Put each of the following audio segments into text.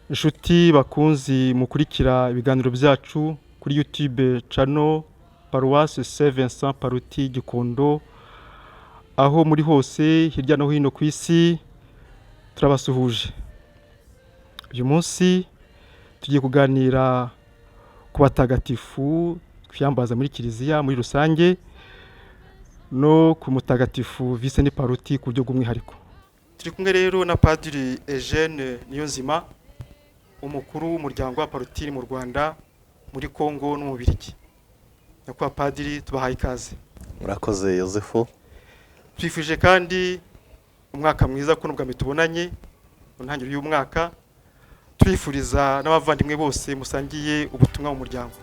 Inshuti bakunzi mukurikira ibiganiro byacu kuri YouTube channel Paroisse Saint Vincent Pallotti Gikondo, aho muri hose hirya no hino ku isi, turabasuhuje. Uyu munsi tugiye kuganira ku batagatifu twiyambaza muri Kiliziya muri rusange no ku mutagatifu Vincent Pallotti ku buryo bw'umwihariko. Turi kumwe rero na Padiri Eugene Niyonzima, umukuru w'umuryango wa Pallottini mu Rwanda, muri Congo no mu Bubiligi. Nyakubahwa Padiri, tubahaye ikaze. Murakoze, Yosefu. Twifuje kandi umwaka mwiza, kuko n'ubwa mbere tubonanye mu ntangiriro y'umwaka. Turifuriza n'abavandimwe bose musangiye ubutumwa mu muryango.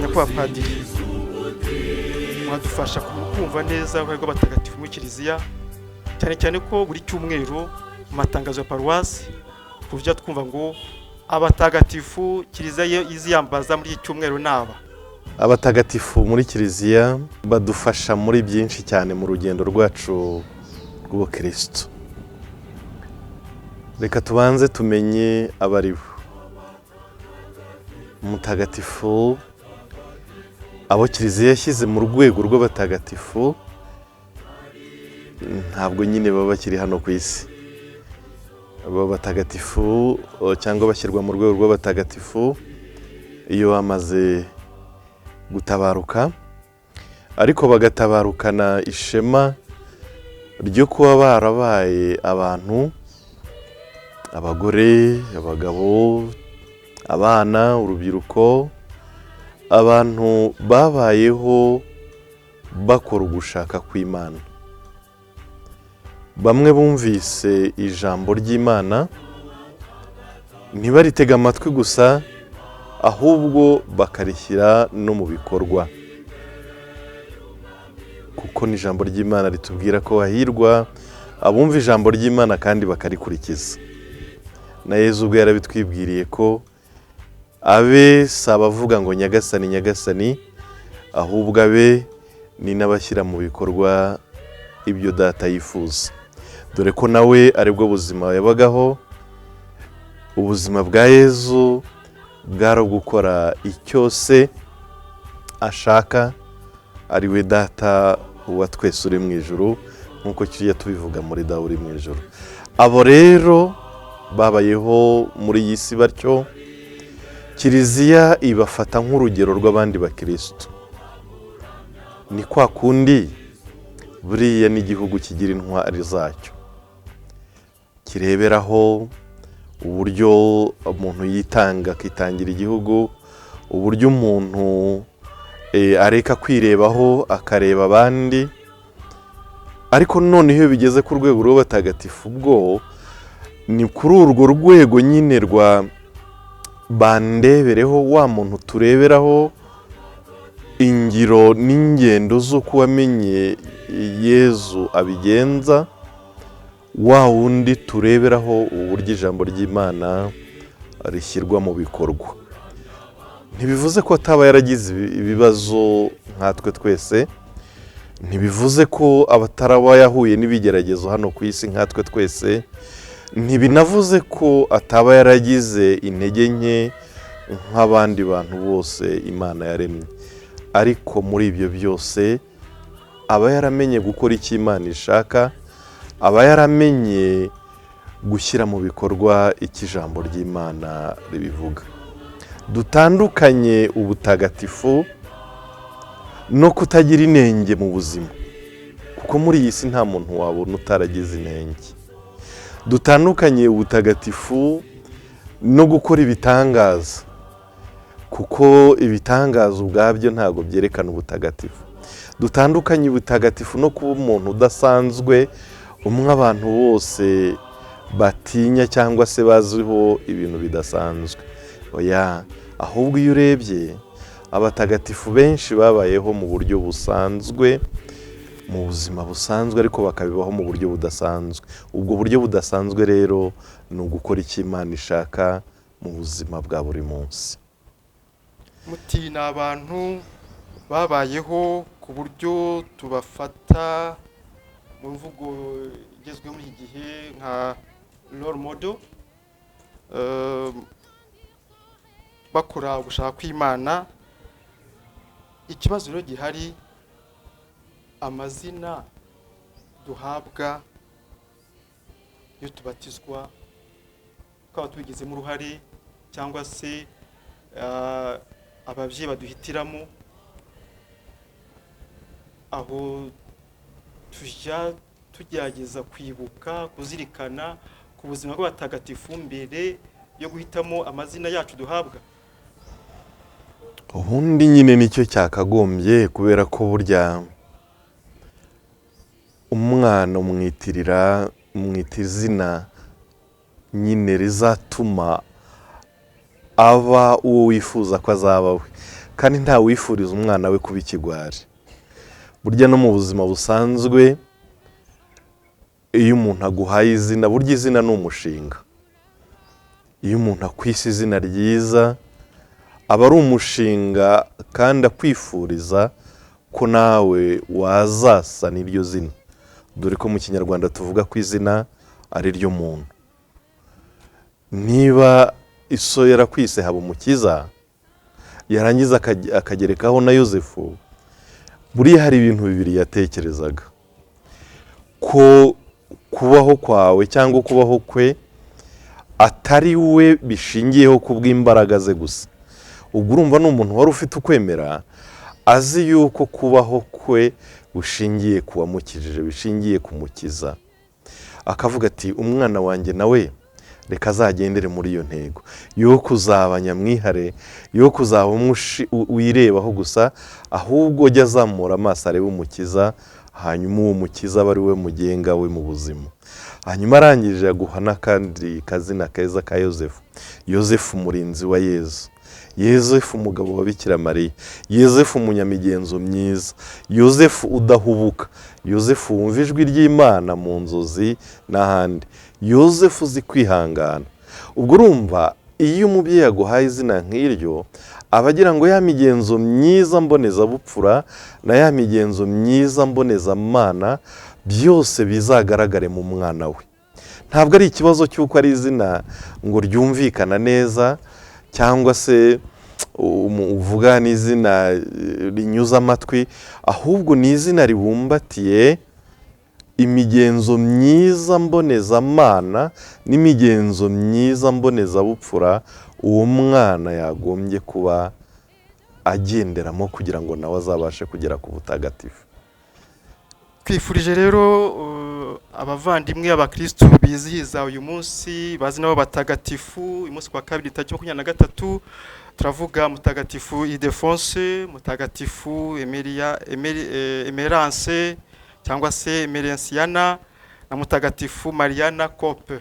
Nyakubahwa Padiri, mwadufasha kumva neza uruhare rw'abatagatifu muri Kiliziya, cyane cyane ko buri cyumweru mu matangazo ya paruwasi tujya twumva ngo abatagatifu Kiliziya iziyambaza muri iki cyumweru naba? Abatagatifu muri Kiliziya badufasha muri byinshi cyane mu rugendo rwacu rw'ubukristo. Reka tubanze tumenye abari bo. Umutagatifu, abo Kiliziya yashyize mu rwego rw'abatagatifu, ntabwo nyine baba bakiri hano ku isi. Aba batagatifu cyangwa bashyirwa mu rwego rw'abatagatifu iyo bamaze gutabaruka, ariko bagatabarukana ishema ryo kuba barabaye abantu, abagore, abagabo, abana, urubyiruko, abantu babayeho bakora ugushaka kw'Imana. Bamwe bumvise ijambo ry'Imana ntibaritege amatwi gusa, ahubwo bakarishyira no mu bikorwa, kuko n'ijambo ry'Imana ritubwira ko hahirwa abumva ijambo ry'Imana kandi bakarikurikiza. Na Yezu ubwo yarabitwibwiriye ko abe si abavuga ngo "Nyagasani, Nyagasani", ahubwo abe ni n'abashyira mu bikorwa ibyo Data yifuza, dore ko nawe aribwo buzima yabagaho. Ubuzima bwa Yezu bwari gukora icyo Se ashaka, ari we Data wa twese uri mu ijuru, nk'uko tujya tubivuga muri Dawe uri mu ijuru. Abo rero babayeho muri iyi si batyo, Kiliziya ibafata nk'urugero rw'abandi bakirisitu. Ni kwa kundi buriya n'igihugu kigira intwari zacyo kireberaho, uburyo umuntu yitanga akitangira igihugu, uburyo umuntu areka kwirebaho akareba abandi. Ariko noneho iyo bigeze ku rwego rw'abatagatifu, bwo ni kuri urwo rwego nyine rwa bandebereho, wa muntu tureberaho ingiro n'ingendo z'uko wamenye Yezu abigenza, wa wundi tureberaho uburyo ijambo ry'Imana rishyirwa mu bikorwa. Ntibivuze ko ataba yaragize ibibazo nkatwe twese, ntibivuze ko abataraba yahuye n'ibigeragezo hano ku isi nkatwe twese, ntibinavuze ko ataba yaragize intege nke nk'abandi bantu bose Imana yaremye. Ariko muri ibyo byose aba yaramenye gukora icyo Imana ishaka, aba yaramenye gushyira mu bikorwa icyo ijambo ry'Imana ribivuga. Dutandukanye ubutagatifu no kutagira inenge mu buzima, kuko muri iyi si nta muntu wabona utaragize inenge. Dutandukanye ubutagatifu no gukora ibitangaza, kuko ibitangaza ubwabyo ntabwo byerekana ubutagatifu. Dutandukanye ubutagatifu no kuba umuntu udasanzwe, umwe abantu bose batinya cyangwa se baziho ibintu bidasanzwe. Oya, ahubwo iyo urebye abatagatifu benshi babayeho mu buryo busanzwe. Mu buzima busanzwe, ariko bakabibaho mu buryo budasanzwe. Ubwo buryo budasanzwe rero ni ugukora icyo Imana ishaka mu buzima bwa buri munsi. Muti ni abantu babayeho ku buryo tubafata mu mvugo igezweho muri iki gihe nka role model, bakora gushaka kw'Imana. Ikibazo rero gihari, amazina duhabwa iyo tubatizwa, twaba tubigizemo uruhare cyangwa se ababyeyi baduhitiramo, aho tujya tugerageza kwibuka, kuzirikana ku buzima bw'abatagatifu mbere yo guhitamo amazina yacu duhabwa. Ubundi nyine nicyo cyakagombye, kubera ko burya umwana umwitirira, umwita izina nyine rizatuma aba uwo wifuza ko azaba we, kandi nta wifuriza umwana we kuba ikigwari. Burya no mu buzima busanzwe, iyo umuntu aguhaye izina, burya izina ni umushinga. Iyo umuntu akwise izina ryiza, aba ari umushinga kandi akwifuriza ko nawe wazasa n'iryo zina, dore ko mu Kinyarwanda tuvuga ko izina ari ryo muntu. Niba iso yarakwise Habumukiza, yarangiza akagerekaho na Yosefu, buriya hari ibintu bibiri yatekerezaga: ko kubaho kwawe cyangwa kubaho kwe atari we bishingiyeho ku bw'imbaraga ze gusa. Ubwo urumva ni umuntu wari ufite ukwemera, azi yuko kubaho kwe bushingiye ku wamukijije, bishingiye ku mukiza. Akavuga ati umwana wanjye nawe reka azagendere muri iyo ntego yo kuzaba nyamwihare, yo kuzaba umwe wirebaho gusa, ahubwo ujya azamura amaso arebe umukiza, hanyuma uwo mukiza aba ari we mugenga we mu buzima. Hanyuma arangije aguha n'akandi kazina keza ka Yosefu, Yosefu umurinzi wa Yezu, Yosefu umugabo wa Bikira Mariya, Yosefu umunyamigenzo myiza, Yosefu udahubuka, Yosefu wumva ijwi ry'Imana mu nzozi n'ahandi, Yosefu uzi kwihangana. Ubwo urumva iyo umubyeyi aguhaye izina nk'iryo, aba agira ngo ya migenzo myiza mbonezabupfura na ya migenzo myiza mbonezamana byose bizagaragare mu mwana we. Ntabwo ari ikibazo cy'uko ari izina ngo ryumvikana neza, cyangwa se uvuga n'izina rinyuze amatwi, ahubwo ni izina ribumbatiye imigenzo myiza mbonezamana n'imigenzo myiza mbonezabupfura uwo mwana yagombye kuba agenderamo kugira ngo nawe azabashe kugera ku butagatifu. Twifurije rero abavandimwe abakristu bizihiza uyu munsi, bazi nabo batagatifu, uyu munsi kwa kabiri tariki 23, turavuga Mutagatifu Ildefonse, Mutagatifu Emerance cyangwa se Emerenciana na Mutagatifu Mariana Kope.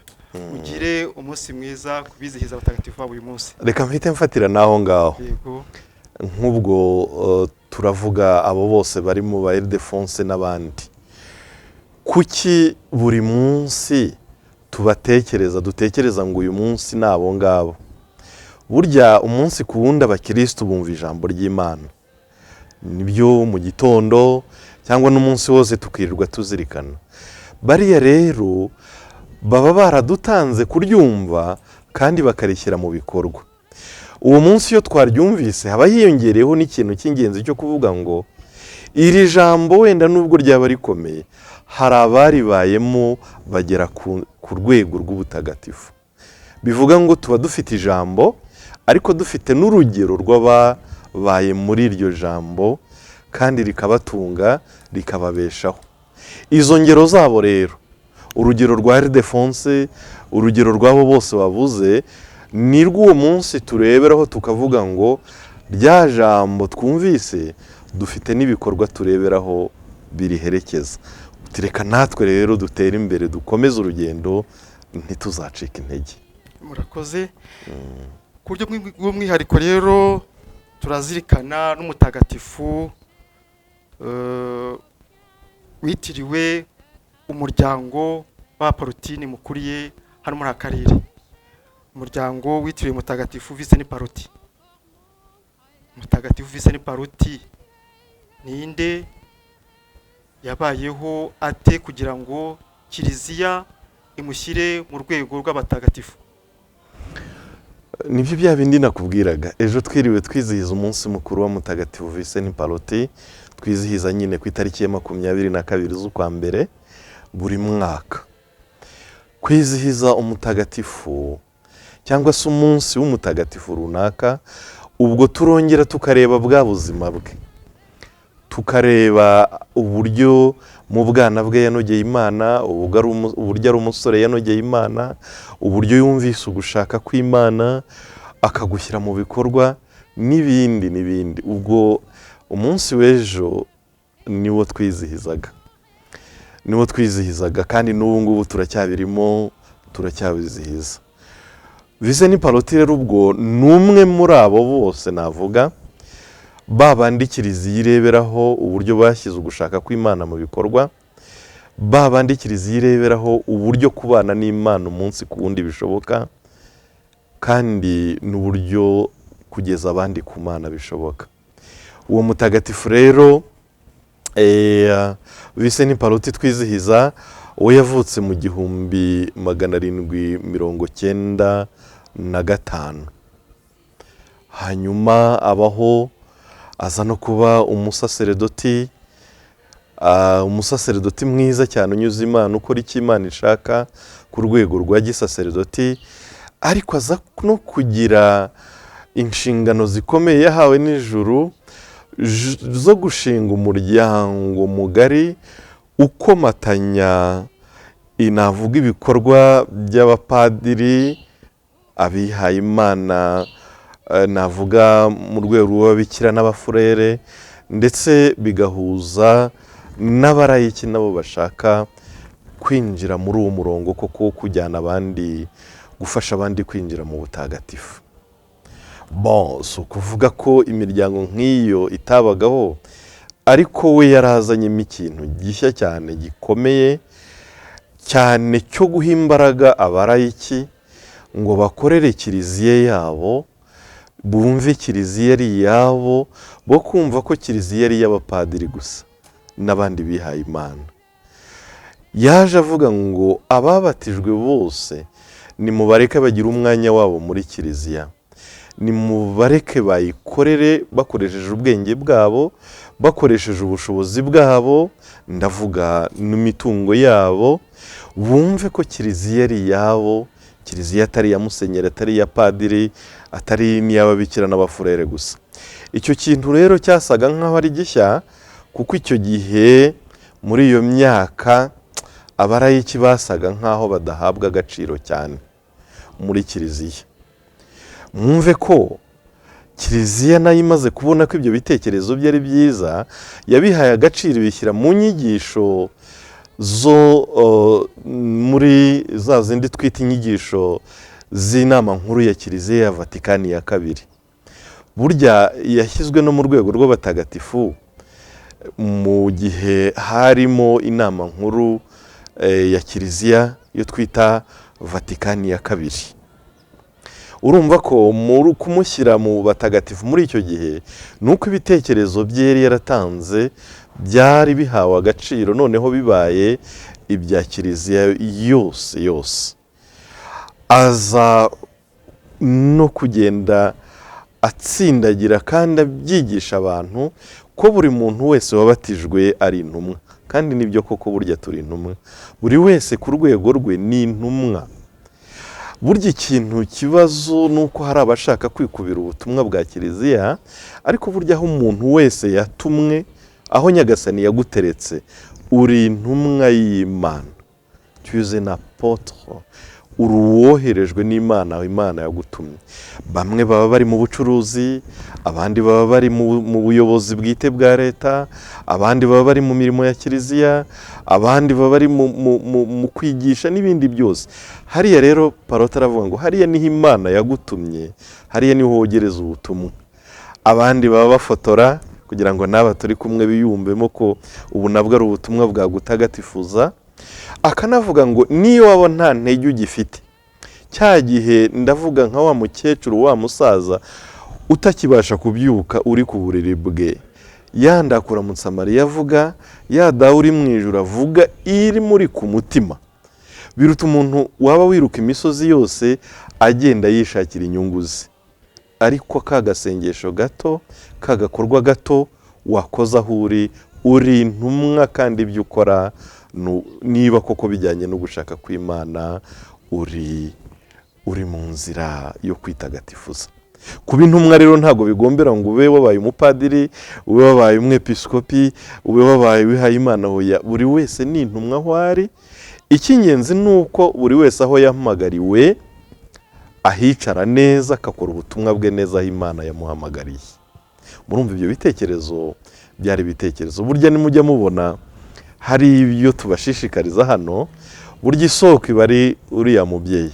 Ugire umunsi mwiza kubizihiza abatagatifu babo uyu munsi. Reka mpite mfatira naho ngaho. Yego. Nk'ubwo turavuga abo bose barimo ba Ildefonse n'abandi. Kuki buri munsi tubatekereza, dutekereza ngo uyu munsi ni abo ngabo? Burya umunsi ku wundi abakirisitu bumva ijambo ry'Imana, nibyo mu gitondo cyangwa n'umunsi wose tukirirwa tuzirikana. Bariya rero baba baradutanze kuryumva kandi bakarishyira mu bikorwa. Uwo munsi iyo twaryumvise haba hiyongereyeho n'ikintu cy'ingenzi cyo kuvuga ngo iri jambo wenda nubwo ryaba rikomeye, hari abaribayemo bagera ku rwego rw'ubutagatifu. Bivuga ngo tuba dufite ijambo ariko dufite n'urugero rw'ababaye muri iryo jambo kandi rikabatunga rikababeshaho. Izo ngero zabo rero, urugero rwa Ildefonse, urugero rw'abo bose bavuze, ni rw'uwo munsi tureberaho tukavuga ngo rya jambo twumvise dufite n'ibikorwa tureberaho biriherekeza. Reka natwe rero dutere imbere, dukomeze urugendo, ntituzacike intege. Murakoze. Ku buryo bw'umwihariko rero turazirikana n'umutagatifu Witiriwe umuryango w'Abaparotini mukuriye hano muri aka karere, umuryango witiriwe Mutagatifu Visenti Pallotti. Mutagatifu Visenti Pallotti ninde? Yabayeho ate kugira ngo Kiliziya imushyire mu rwego rw'abatagatifu? Nibyo bya bindi nakubwiraga. Ejo twiriwe twizihiza umunsi mukuru wa Mutagatifu Visenti Pallotti, twizihiza nyine ku itariki ya 22 z'ukwa mbere buri mwaka. Kwizihiza umutagatifu cyangwa se umunsi w'umutagatifu runaka, ubwo turongera tukareba bwa buzima bwe, tukareba uburyo mu bwana bwe yanogeye Imana, uburyo ari umusore yanogeye Imana, uburyo yumvise ugushaka kw'Imana akagushyira mu bikorwa, n'ibindi n'ibindi. Ubwo umunsi w'ejo niwo twizihizaga, niwo twizihizaga, kandi n'ubu ngubu turacyabirimo, turacyabizihiza. Visenti Pallotti rero ubwo ni umwe muri abo bose navuga, ba bandi Kiliziya ireberaho uburyo bashyize ugushaka kw'Imana mu bikorwa, ba bandi Kiliziya ireberaho uburyo kubana n'Imana umunsi ku wundi bishoboka, kandi n'uburyo kugeza abandi ku Mana bishoboka. Uwo mutagatifu rero Visenti Pallotti twizihiza, we yavutse mu 1795, hanyuma abaho, aza no kuba umusaseredoti, umusaseredoti mwiza cyane unyuze Imana, ukora icyo Imana ishaka ku rwego rwa gisaseredoti, ariko aza no kugira inshingano zikomeye yahawe n'ijuru zo gushinga umuryango mugari ukomatanya, navuga, ibikorwa by'abapadiri, abihayimana, navuga mu rwego rw'ababikira n'abafurere, ndetse bigahuza n'abarayiki nabo bashaka kwinjira muri uwo murongo koko, kujyana abandi, gufasha abandi kwinjira mu butagatifu. Bon, si ukuvuga ko imiryango nk'iyo itabagaho, ariko we yarazanyemo ikintu gishya cyane, gikomeye cyane, cyo guha imbaraga abarayiki ngo bakorere Kiliziya yabo, bumve Kiliziya ari iyabo, bo kumva ko Kiliziya ari iy'abapadiri gusa n'abandi bihaye Imana. Yaje avuga ngo ababatijwe bose nimubareke bagire umwanya wabo muri Kiliziya, nimubareke bayikorere bakoresheje ubwenge bwabo, bakoresheje ubushobozi bwabo, ndavuga n'imitungo yabo, bumve ko Kiliziya ari iyabo, Kiliziya atari iya musenyeri, atari iya padiri, atari n'iy'ababikira n'abafurere gusa. Icyo kintu rero cyasaga nk'aho ari gishya, kuko icyo gihe muri iyo myaka abarayiki basaga nk'aho badahabwa agaciro cyane muri Kiliziya. Mwumve ko Kiliziya nayo imaze kubona ko ibyo bitekerezo bye ari byiza, yabihaye agaciro, ibishyira mu nyigisho zo muri za zindi twita inyigisho z'inama nkuru ya Kiliziya ya Vatikani ya kabiri. Burya yashyizwe no mu rwego rw'abatagatifu mu gihe harimo inama nkuru ya Kiliziya yo twita Vatikani ya kabiri. Urumva ko muri kumushyira mu batagatifu muri icyo gihe ni uko ibitekerezo bye yari yaratanze byari bihawe agaciro, noneho bibaye ibya Kiliziya yose yose. Aza no kugenda atsindagira kandi abyigisha abantu ko buri muntu wese wabatijwe ari intumwa, kandi nibyo koko burya turi intumwa, buri wese ku rwego rwe ni intumwa. Burya ikintu kibazo ni uko hari abashaka kwikubira ubutumwa bwa Kiliziya, ariko burya aho umuntu wese yatumwe, aho Nyagasani yaguteretse, uri intumwa y'Imana, tu es un apôtre, uri uwoherejwe n'Imana, aho Imana yagutumye. Bamwe baba bari mu bucuruzi, abandi baba bari mu buyobozi bwite bwa leta, abandi baba bari mu mirimo ya Kiliziya, abandi baba bari mu kwigisha n'ibindi byose. Hariya rero Pallotti aravuga ngo hariya niho Imana yagutumye, hariya niho wogereza ubutumwa. Abandi baba bafotora Kugira ngo n'aba turi kumwe biyumvemo ko ubu nabwo ari ubutumwa bwagutagatifuza. Akanavuga ngo niyo waba nta ntege ugifite, cya gihe ndavuga nka wa mukecuru, wa musaza utakibasha kubyuka uri ku buriri bwe, ya ndakuramutsa Mariya avuga, ya Dawe uri mu ijuru avuga, iri muri ku mutima, biruta umuntu waba wiruka imisozi yose agenda yishakira inyungu ze. Ariko ka gasengesho gato, ka gakorwa gato wakoze aho uri, uri intumwa, kandi ibyo ukora niba koko bijyanye no gushaka kw'Imana, uri mu nzira yo kwitagatifuza. Kuba intumwa rero ntabwo bigombera ngo ube wabaye umupadiri, ube wabaye umwepiskopi, ube wabaye uwihaye Imana. Hoya, buri wese ni intumwa aho ari. Icy'ingenzi ni uko buri wese aho yahamagariwe ahicara neza, akakora ubutumwa bwe neza aho Imana yamuhamagariye. Murumva ibyo bitekerezo byari ibitekerezo. Burya nimujya mubona hari ibyo tubashishikariza hano, burya isoko iba ari uriya mubyeyi.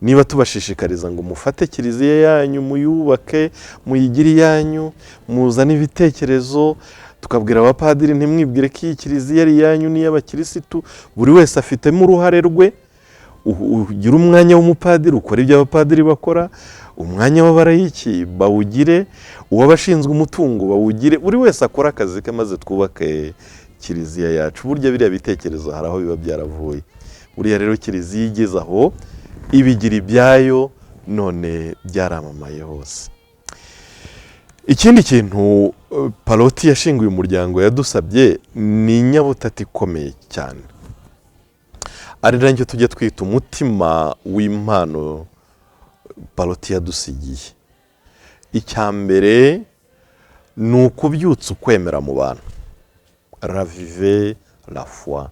Niba tubashishikariza ngo mufate kiliziya yanyu, muyubake, muyigire iyanyu, muzane ibitekerezo, tukabwira abapadiri ntimwibwire ko iyi kiliziya ari iyanyu n'iy'abakirisitu, buri wese afitemo uruhare rwe. Ugire umwanya w'umupadiri ukora ibyo abapadiri bakora, umwanya w'abarayiki bawugire, uw'abashinzwe umutungo bawugire, buri wese akora akazi ke maze twubake kiliziya yacu. Burya biriya bitekerezo hari aho biba byaravuye. Buriya rero kiliziya igeze aho ibigira ibyayo, none byaramamaye hose. Ikindi kintu Pallotti yashinguye umuryango yadusabye ni inyabutatu ikomeye cyane, ari nacyo tujya twita umutima w'impano Pallotti yadusigiye. Icya mbere ni ukubyutsa ukwemera mu bantu, raviver la foi.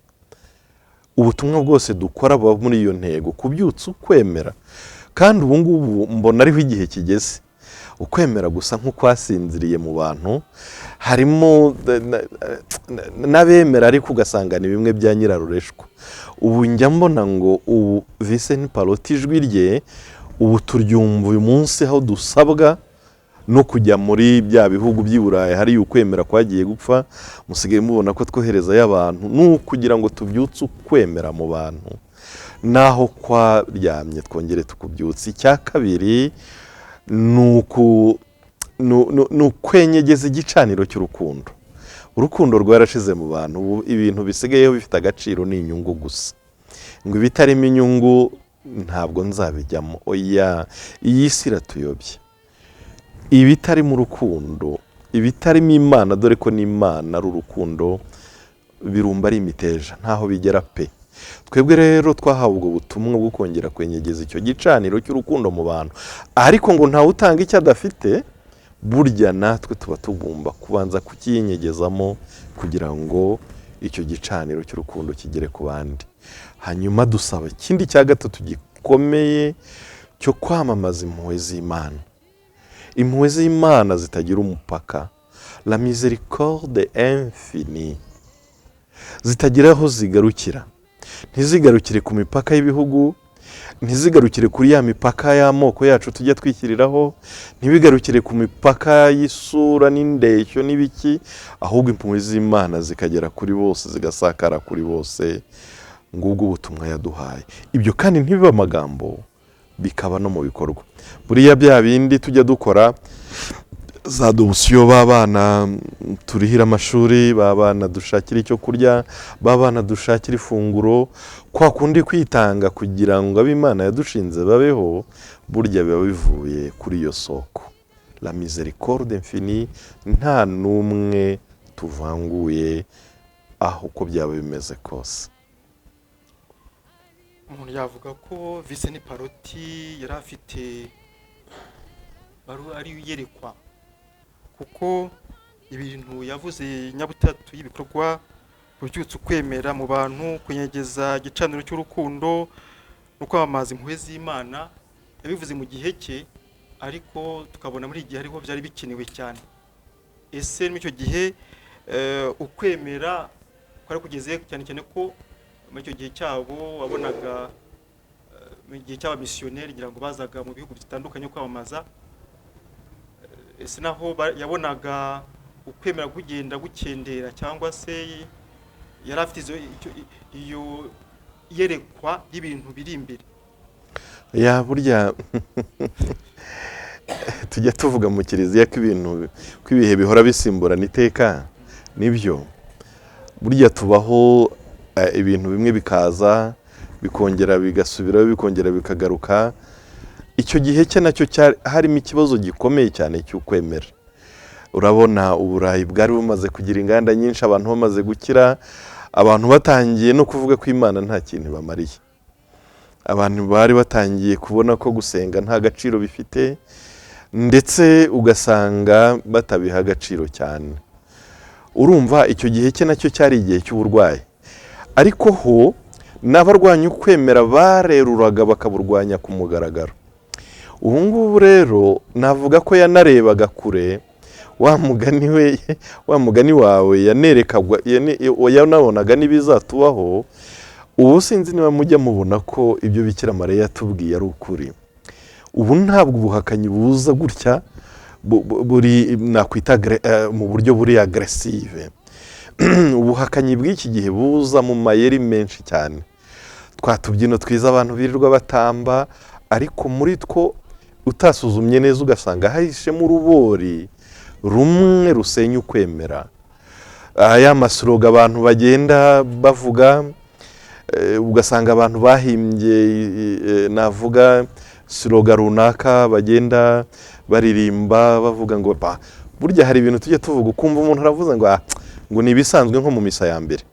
Ubutumwa bwose dukora buba muri iyo ntego, kubyutsa ukwemera. Kandi ubu ngubu mbona ariho igihe kigeze, ukwemera gusa nk'ukwasinziriye mu bantu, harimo n'abemera ariko ugasanga ni bimwe bya nyirarureshwa. Ubu njya mbona ngo ubu Vincent Pallotti ijwi rye ubu turyumva uyu munsi, aho dusabwa no kujya muri bya bihugu by'i Burayi hariya ukwemera kwagiye gupfa, musigaye mubona ko twoherezayo abantu, ni ukugira ngo tubyutse ukwemera mu bantu, naho kwaryamye twongere tukubyutse. Icya kabiri ni ukwenyegeza igicaniro cy'urukundo. Urukundo rwarashize mu bantu, ubu ibintu bisigayeho bifite agaciro ni inyungu gusa, ngo ibitarimo inyungu ntabwo nzabijyamo. Oya, iyi si iratuyobye. Ibitarimo urukundo, ibitarimo Imana, dore ko n'Imana ari urukundo, birumba ari imiteja, ntaho bigera pe. Twebwe rero twahawe ubwo butumwa bwo kongera kwenyegeza icyo gicaniro cy'urukundo mu bantu, ariko ngo ntawe utanga icyo adafite. Burya natwe tuba tugomba kubanza kukiyinyegezamo kugira ngo icyo gicaniro cy'urukundo kigere ku bandi. Hanyuma dusaba ikindi cya gatatu gikomeye cyo kwamamaza impuhwe z'Imana, impuhwe z'Imana zitagira umupaka, la miséricorde infinie, zitagira aho zigarukira. Ntizigarukire ku mipaka y'ibihugu, ntizigarukire kuri ya mipaka y'amoko yacu tujya twishyiriraho, ntibigarukire ku mipaka y'isura n'indeshyo n'ibiki, ahubwo impuhwe z'Imana zikagera kuri bose, zigasakara kuri bose. Ngubwo ubutumwa yaduhaye. Ibyo kandi ntibibe amagambo, bikaba no mu bikorwa. Buriya bya bindi tujya dukora za adoption, b'abana turihira amashuri, b'abana dushakira icyo kurya, b'abana dushakira ifunguro, kwa kundi kwitanga kugira ngo ab'Imana yadushinze babeho, burya biba bivuye kuri iyo soko, la miséricorde infinie, nta n'umwe tuvanguye aho uko byaba bimeze kose. Umuntu yavuga ko Vincent Pallotti yari afite ari iyerekwa, kuko ibintu yavuze nyabutatu y'ibikorwa, kubyutsa ukwemera mu bantu, kunyegeza igicaniro cy'urukundo no kwamamaza impuhwe z'Imana, yabivuze mu gihe cye, ariko tukabona muri iki gihe ariho byari bikenewe cyane. Ese muri icyo gihe ukwemera kwari kugeze, cyane cyane ko muri icyo gihe cyabo wabonaga mu gihe cy'abamisiyoneri ngira ngo bazaga mu bihugu bitandukanye kwamamaza, ese naho yabonaga Ukwemera kugenda gukendera, cyangwa se yari afite iyo yerekwa y'ibintu biri imbere? Ya, burya tujya tuvuga mu kiliziya ko ibintu, ko ibihe bihora bisimburana iteka. Nibyo, burya tubaho, ibintu bimwe bikaza, bikongera bigasubirayo, bikongera bikagaruka. Icyo gihe cye nacyo harimo ikibazo gikomeye cyane cy'ukwemera. Urabona, Uburayi bwari bumaze kugira inganda nyinshi, abantu bamaze gukira, abantu batangiye no kuvuga ko Imana nta kintu ibamariye. Abantu bari batangiye kubona ko gusenga nta gaciro bifite, ndetse ugasanga batabiha agaciro cyane. Urumva, icyo gihe cye nacyo cyari igihe cy'uburwayi, ariko ho n'abarwanya ukwemera bareruraga bakaburwanya ku mugaragaro. Ubu ngubu rero navuga ko yanarebaga kure. Wa mugani we, wa mugani wawe, yanerekagwa, yanabonaga n'ibizatubaho. Ubu sinzi niba mujya mubona ko ibyo Bikira Mariya yatubwiye ari ukuri. Ubu ntabwo ubuhakanyi buza gutya buri nakwita mu buryo buri agressive. Ubuhakanyi bw'iki gihe buza mu mayeri menshi cyane, twa tubyino twiza abantu birirwa batamba, ariko muri two utasuzumye neza ugasanga hahishemo urubori rumwe rusenya ukwemera. Aya ma slogan abantu bagenda bavuga, ugasanga abantu bahimbye, navuga, slogan runaka bagenda baririmba bavuga ngo burya hari ibintu tujya tuvuga, ukumva umuntu aravuze ngo "Ah, ngo ni ibisanzwe nko mu misa ya mbere."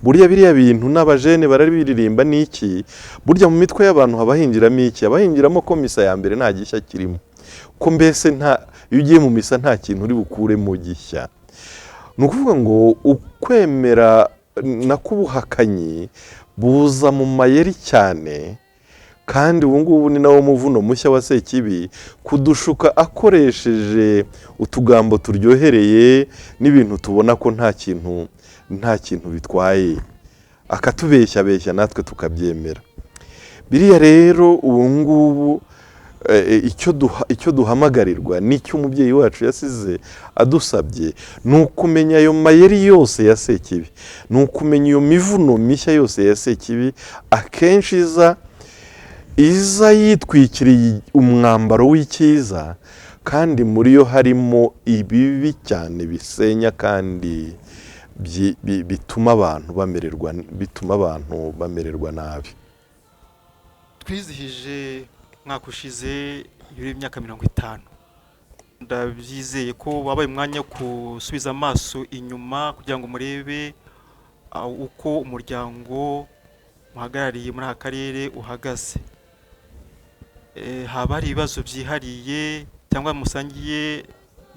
Burya biriya bintu n'abajene barabiririmba. Ni iki? Burya mu mitwe y'abantu haba hinjiramo iki? Haba hinjiramo ko misa ya mbere nta gishya kirimo, ko mbese nta, iyo ugiye mu misa nta kintu uri bukuremo gishya. Ni ukuvuga ngo ukwemera nakubuhakanyi buza mu mayeri cyane, kandi ubu ngubu ni nawo muvuno mushya wa Sekibi, kudushuka akoresheje utugambo turyohereye n'ibintu tubona ko nta kintu bitwaye, akatubeshyabeshya natwe tukabyemera. Biriya rero ubu ngubu, icyo duhamagarirwa n'icyo umubyeyi wacu yasize adusabye ni ukumenya ayo mayeri yose ya Sekibi, ni ukumenya iyo mivuno mishya yose ya Sekibi, akenshi iza yitwikiriye umwambaro w'icyiza, kandi muri yo harimo ibibi cyane bisenya kandi bituma abantu bamererwa nabi. Twizihije umwaka ushize y'imyaka 50. Ndabyizeye ko wabaye umwanya wo gusubiza amaso inyuma kugira ngo murebe uko umuryango muhagarariye muri aka karere uhagaze. Haba hari ibibazo byihariye cyangwa musangiye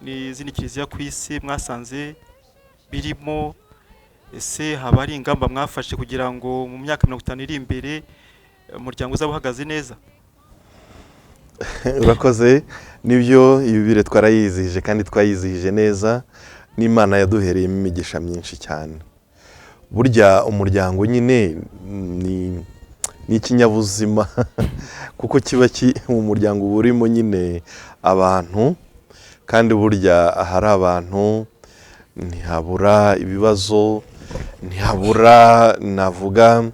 n'izindi kiliziya ku isi mwasanze birimo? Ese haba hari ingamba mwafashe kugira ngo mu myaka 50 iri imbere umuryango uzaba uhagaze neza? Urakoze. Nibyo, yubile twarayizihije kandi twayizihije neza, n'Imana yaduhereyemo imigisha myinshi cyane. Burya umuryango nyine ni ikinyabuzima, kuko kiba mu muryango uba urimo nyine abantu, kandi burya ahari abantu ntihabura ibibazo, ntihabura, navuga,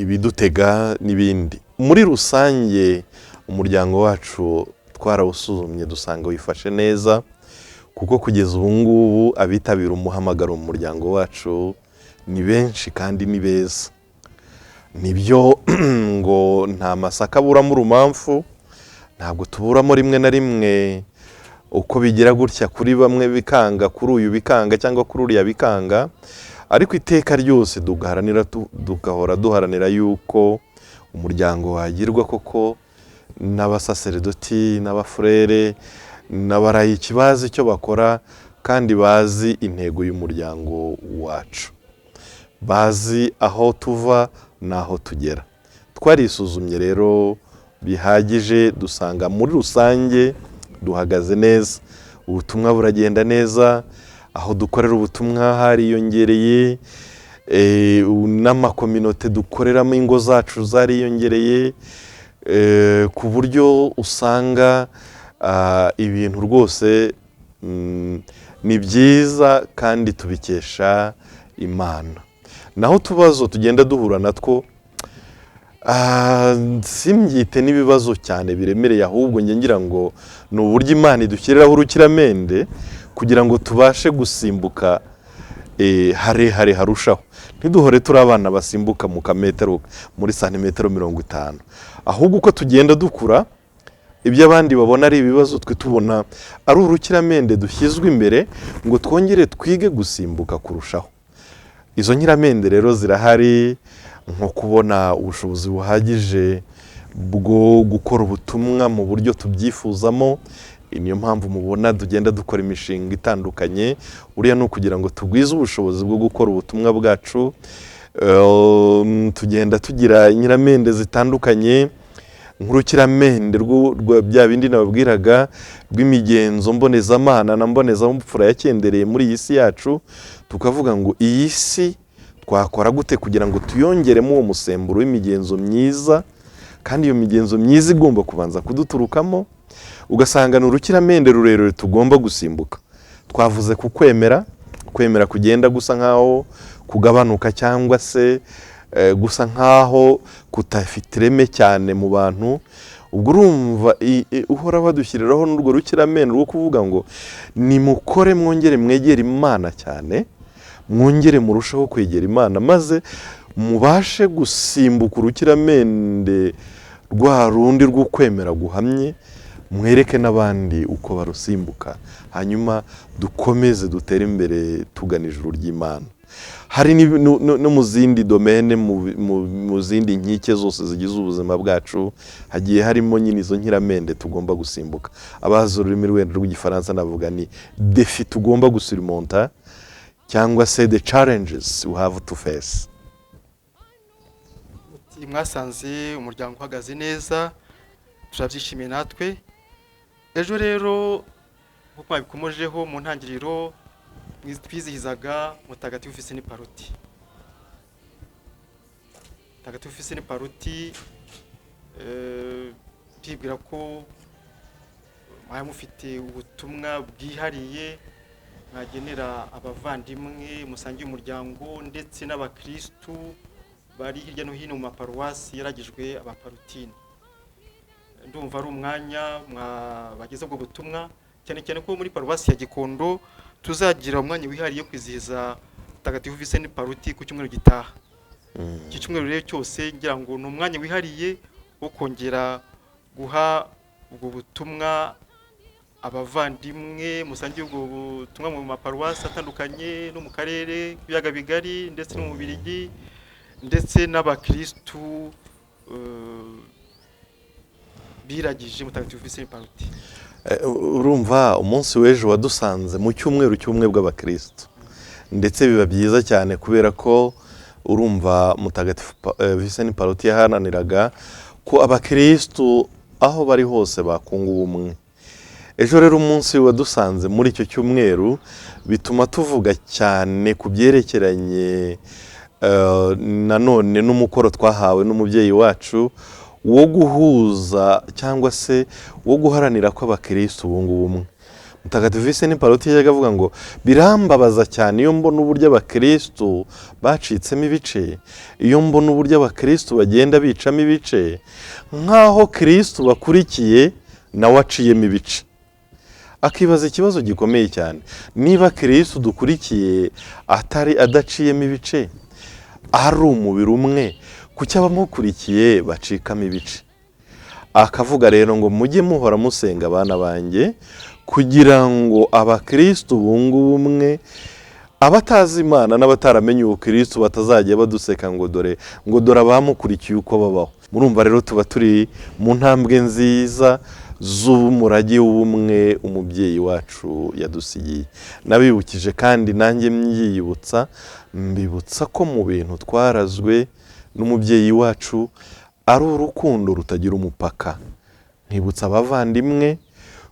ibidutega n'ibindi. Muri rusange umuryango wacu twarawusuzumye, dusanga wifashe neza, kuko kugeza ubu ngubu abitabira umuhamagaro mu muryango wacu ni benshi kandi ni beza. Nibyo, ngo nta masaka aburamo urumamfu, ntabwo tuburamo rimwe na rimwe uko bigira gutya, kuri bamwe bikanga, kuri uyu bikanga, cyangwa kuri uriya bikanga, ariko iteka ryose tugahora duharanira yuko umuryango wagirwa koko n'abasaseredoti n'abafurere n'abarayiki bazi icyo bakora kandi bazi intego y'umuryango wacu, bazi aho tuva n'aho tugera. Twarisuzumye rero bihagije, dusanga muri rusange duhagaze neza, ubutumwa buragenda neza, aho dukorera ubutumwa hariyongereye, n'amakominote dukoreramo, ingo zacu zariyongereye, ku buryo usanga ibintu rwose Ni byiza kandi tubikesha Imana. Naho utubazo tugenda duhura natwo, simbyite n'ibibazo cyane biremereye, ahubwo njye ngira ngo ni uburyo Imana idushyiriraho urukiramende kugira ngo tubashe gusimbuka harehare harushaho, ntiduhore turi abana basimbuka mu kametero, muri santimetero 50, ahubwo uko tugenda dukura, ibyo abandi babona ari ibibazo, twe tubona ari urukiramende dushyizwe imbere ngo twongere twige gusimbuka kurushaho. Izo nkiramende rero zirahari, nko kubona ubushobozi buhagije bwo gukora ubutumwa mu buryo tubyifuzamo. Niyo mpamvu mubona tugenda dukora imishinga itandukanye, buriya ni ukugira ngo tugwize ubushobozi bwo gukora ubutumwa bwacu. Tugenda tugira inkiramende zitandukanye, nk'urukiramende rwa bya bindi nababwiraga rw'imigenzo mbonezamana na mbonezamupfura yakendereye muri iyi si yacu, tukavuga ngo iyi si twakora gute kugira ngo tuyongeremo uwo musemburo w'imigenzo myiza, kandi iyo migenzo myiza igomba kubanza kuduturukamo. Ugasanga ni urukiramende rurerure tugomba gusimbuka. Twavuze ku kwemera, kwemera kugenda gusa nkaho kugabanuka cyangwa se gusa nkaho kutafite ireme cyane mu bantu. Ubwo urumva uhora badushyiriraho n'urwo rukiramende rwo kuvuga ngo nimukore, mwongere mwegere Imana cyane, mwongere murusheho kwegera Imana, maze mubashe gusimbuka urukiramende rwa rundi rw'ukwemera guhamye, mwereke n'abandi uko barusimbuka, hanyuma dukomeze dutere imbere tugana ijuru ry'Imana. Hari no mu zindi domaine, mu zindi nkike zose zigize ubuzima bwacu, hagiye harimo nyine izo nkiramende tugomba gusimbuka. Abazi ururimi wenda rw'Igifaransa navuga ni défi tugomba gusurmonta, cyangwa se the challenges we have to face. Mwasanze umuryango uhagaze neza, turabyishimiye natwe. Ejo rero, nk'uko mwabikomojeho mu ntangiriro, twizihizaga Mutagatifu Visenti Pallotti. Mutagatifu Visenti Pallotti, ndibwira ko mwaba mufite ubutumwa bwihariye mwagenera abavandimwe musangiye umuryango ndetse n'abakirisitu bari hirya no hino mu maparuwasi yaragijwe Abapallottini. Ndumva ari umwanya mwabageza ubwo butumwa, cyane cyane ko muri paruwasi ya Gikondo tuzagira umwanya wihariye kwizihiza Mutagatifu Visenti Pallotti ku cyumweru gitaha. Iki cyumweru rero cyose ngira ngo ni umwanya wihariye wo kongera guha ubwo butumwa abavandimwe musangiye ubwo butumwa mu maparuwasi atandukanye no mu karere k'ibiyaga bigari ndetse no mu Bubiligi, ndetse n'abakirisitu biragije Mutagatifu Visenti Pallotti. Urumva umunsi w'ejo wadusanze mu cyumweru cy'ubumwe bw'abakirisitu, ndetse biba byiza cyane kubera ko urumva Mutagatifu Visenti Pallotti yaharaniraga ko abakirisitu aho bari hose bakunga ubumwe. Ejo rero umunsi wadusanze muri icyo cyumweru, bituma tuvuga cyane ku byerekeranye nanone n'umukoro twahawe n'umubyeyi wacu wo guhuza cyangwa se wo guharanira ko abakirisitu bunga ubumwe. Mutagatifu Visenti Pallotti yajyaga avuga ngo birambabaza cyane iyo mbona uburyo abakirisitu bacitsemo ibice, iyo mbona uburyo abakirisitu bagenda bicamo ibice, nk'aho Kirisitu bakurikiye nawe aciyemo ibice. Akibaza ikibazo gikomeye cyane: niba Kirisitu dukurikiye atari adaciyemo ibice, ari umubiri umwe, kuki abamukurikiye bacikamo ibice? Akavuga rero ngo mujye muhora musenga, abana banjye, kugira ngo abakirisitu bunge ubumwe, abatazi Imana n'abataramenye ubukirisitu batazajya baduseka ngo dore abamukurikiye uko babaho. Murumva rero tuba turi mu ntambwe nziza z'umurage w'ubumwe umubyeyi wacu yadusigiye. Nabibukije kandi nanjye myiyibutsa, mbibutsa ko mu bintu twarazwe n'umubyeyi wacu ari urukundo rutagira umupaka. Nkibutsa abavandimwe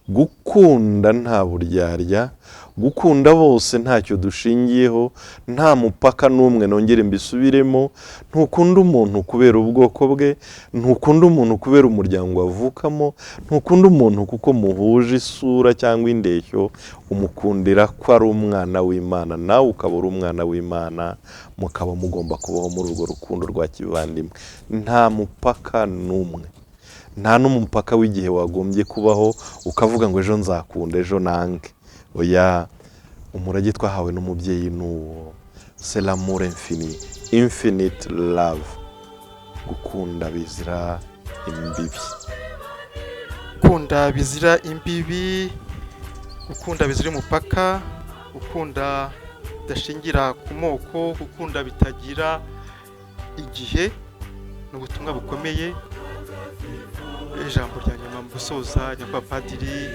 gukunda nta buryarya. Gukunda bose ntacyo dushingiyeho, nta mupaka n'umwe. Nongere mbisubiremo, ntukunda umuntu kubera ubwoko bwe, ntukunda umuntu kubera umuryango avukamo, ntukunda umuntu kuko muhuje isura cyangwa indeshyo, umukundira ko ari umwana w'Imana, nawe ukaba uri umwana w'Imana, mukaba mugomba kubaho muri urwo rukundo rwa kivandimwe. Nta mupaka n'umwe, nta n'umupaka w'igihe wagombye kubaho ukavuga ngo ejo nzakunda, ejo nange. Oya, umurage twahawe n'umubyeyi ni uwo, c'est l'amour infini, infinite love, gukunda bizira imbibi. Gukunda bizira imbibi, gukunda bizira umupaka, gukunda bidashingira ku moko, gukunda bitagira igihe, ni ubutumwa bukomeye. Ijambo rya nyuma mu gusoza, nyakubahwa padiri,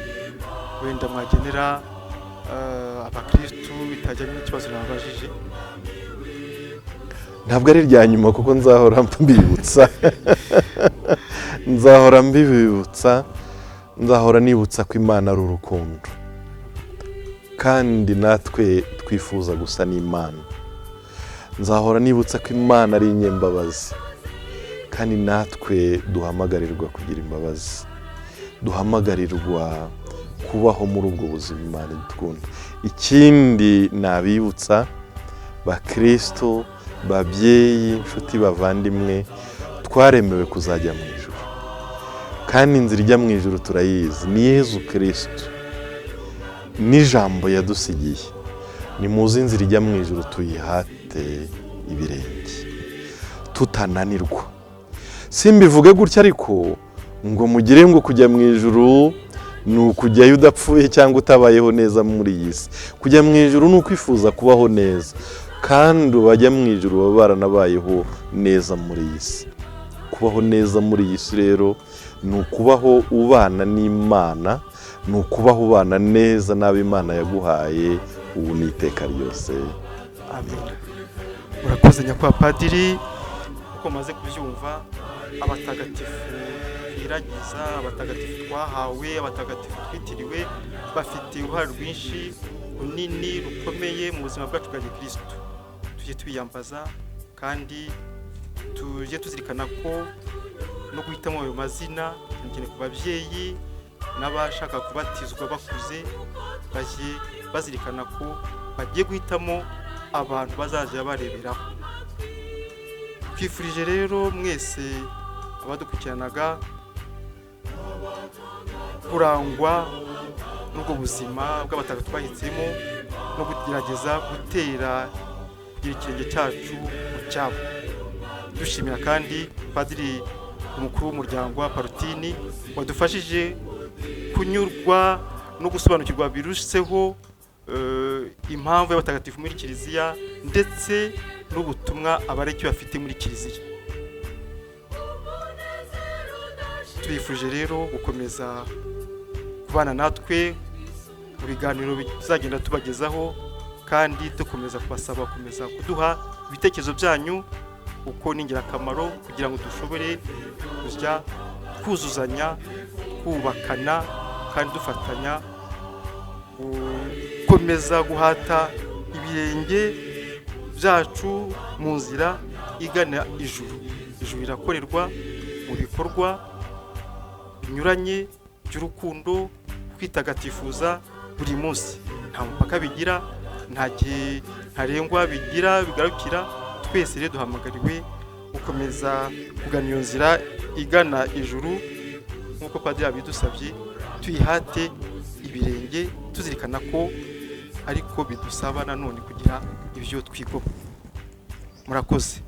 wenda mwagenera abakirisitu bitajyanye n'ikibazo nababajije? Ntabwo ari irya nyuma, kuko nzahora mbibutsa, nzahora mbibibutsa, nzahora nibutsa ko Imana ari urukundo, kandi natwe twifuza gusa n'Imana. Nzahora nibutsa ko Imana ari inyembabazi, kandi natwe duhamagarirwa kugira imbabazi, duhamagarirwa kubaho muri ubwo buzima Imana idukunda. Ikindi nabibutsa, bakristo, babyeyi, inshuti, bavandimwe, twaremewe kuzajya mu ijuru, kandi inzira ijya mu ijuru turayizi, ni Yezu Kristo n'ijambo yadusigiye. Ni muzi inzira ijya mu ijuru, tuyihate ibirenge tutananirwa. Simbivuge gutya ariko ngo mugire ngo kujya mu ijuru ni ukujyayo udapfuye cyangwa utabayeho neza muri iyi si. Kujya mu ijuru ni ukwifuza kubaho neza, kandi bajya mu ijuru baba baranabayeho neza muri iyi si. Kubaho neza muri iyi si rero ni ukubaho ubana n'Imana, ni ukubaho ubana neza n'abo Imana yaguhaye ubu n'iteka ryose. Amen. Murakoze, nyakubahwa padiri. Uko mumaze kubyumva, abatagatifu twiragiza, abatagatifu twahawe, abatagatifu twitiriwe, bafite uruhare rwinshi, runini, rukomeye mu buzima bwacu bwa gikirisitu. Tujye tubiyambaza, kandi tujye tuzirikana ko no guhitamo ayo mazina, cyane cyane ku babyeyi n'abashaka kubatizwa bakuze, bajye bazirikana ko bagiye guhitamo abantu bazajya bareberaho. Twifurije rero mwese abadukurikiranaga kurangwa n'ubwo buzima bw'abatagatifu twahisemo, no kugerageza gutera kugira ikirenge cyacu mu cyabo. Dushimira kandi padiri umukuru w'umuryango wa Pallottini wadufashije kunyurwa no gusobanukirwa biruseho impamvu y'abatagatifu muri kiliziya, ndetse n'ubutumwa abareki bafite muri kiliziya. Tubifuje rero gukomeza kubana natwe mu biganiro bizagenda tubagezaho, kandi dukomeza kubasaba gukomeza kuduha ibitekerezo byanyu, kuko ni ingirakamaro kugira ngo dushobore kujya twuzuzanya, twubakana, kandi dufatanya gukomeza guhata ibirenge byacu mu nzira igana ijuru. Ijuru rirakorerwa mu bikorwa binyuranye by'urukundo, kwitagatifuza buri munsi. Nta mupaka bigira, nta gihe ntarengwa bigira bigarukira. Twese rero duhamagariwe gukomeza kugana iyo nzira igana ijuru, nk'uko padiri yabidusabye, tuyihate ibirenge, tuzirikana ko ariko bidusaba nanone kugira ibyo twigomwa. Murakoze.